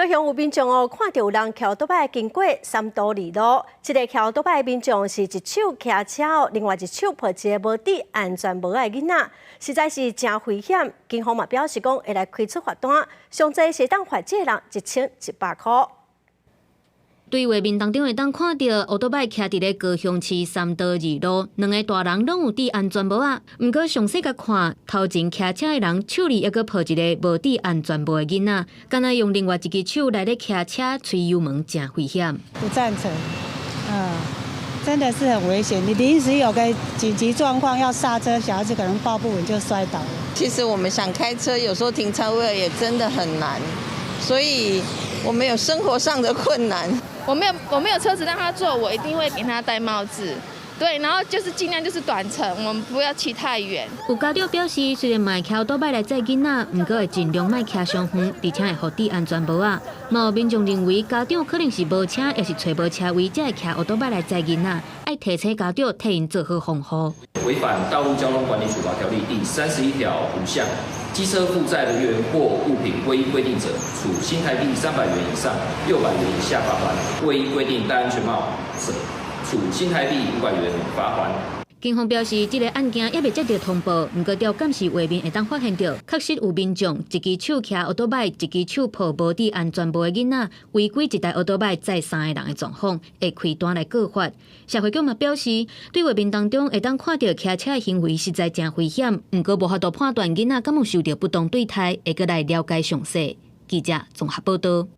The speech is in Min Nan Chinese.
高雄有民眾哦，看著有人騎歐多擺經過三都二路，這个騎歐多擺的民眾是一手騎車哦，另外一手抱一个無戴安全帽的囡仔，實在是誠危險。警方嘛表示講會來開出罰單，上濟會當罰這个人1100箍。對畫面當中會當看著歐多擺騎佇咧高雄市三多二路，兩个大人攏有戴安全帽仔。毋過詳細共看，頭前騎車的人手裡猶閣抱一个無戴安全帽的囡仔，敢若用另外一支手來咧騎車催油門，誠危險。不贊成，嗯，真的是很危險。你臨時有個緊急狀況要剎車，小孩子可能抱不穩就摔倒了。其實我們想開車，有時候停車位也真的很難，所以我們有生活上的困難。我沒有車子讓他坐，我一定會給他戴帽子。對，然後就是盡量就是短程，我們不要騎太遠。有家長表示，雖然嘛會騎歐多擺來載囡仔，毋過會盡量莫騎傷遠，而且會予戴安全帽仔。嘛有民眾認為，家長可能是無車，抑是揣無車位，才會騎歐多擺來載囡仔，愛提醒家長替𪜶做好防護。違反《道路交通管理處罰條例》第31條5項，機車負載人員或物品未依規定者，處新台幣300元以上600元以下罰鍰；未依規定戴安全帽者，處新台幣500元罰鍰。警方表示，這个案件猶未接著通報，毋過調監視畫面會當發現著，確實有民眾一支手騎歐多擺，一支手抱無戴安全帽的囡仔，違規一台歐多擺載三个人的狀況，會開單來告發。社會局嘛表示，對畫面當中會當看著騎車的行為實在誠危險，毋過無法度判斷囡仔敢有受著不當對待，會閣來了解詳細。記者綜合報導。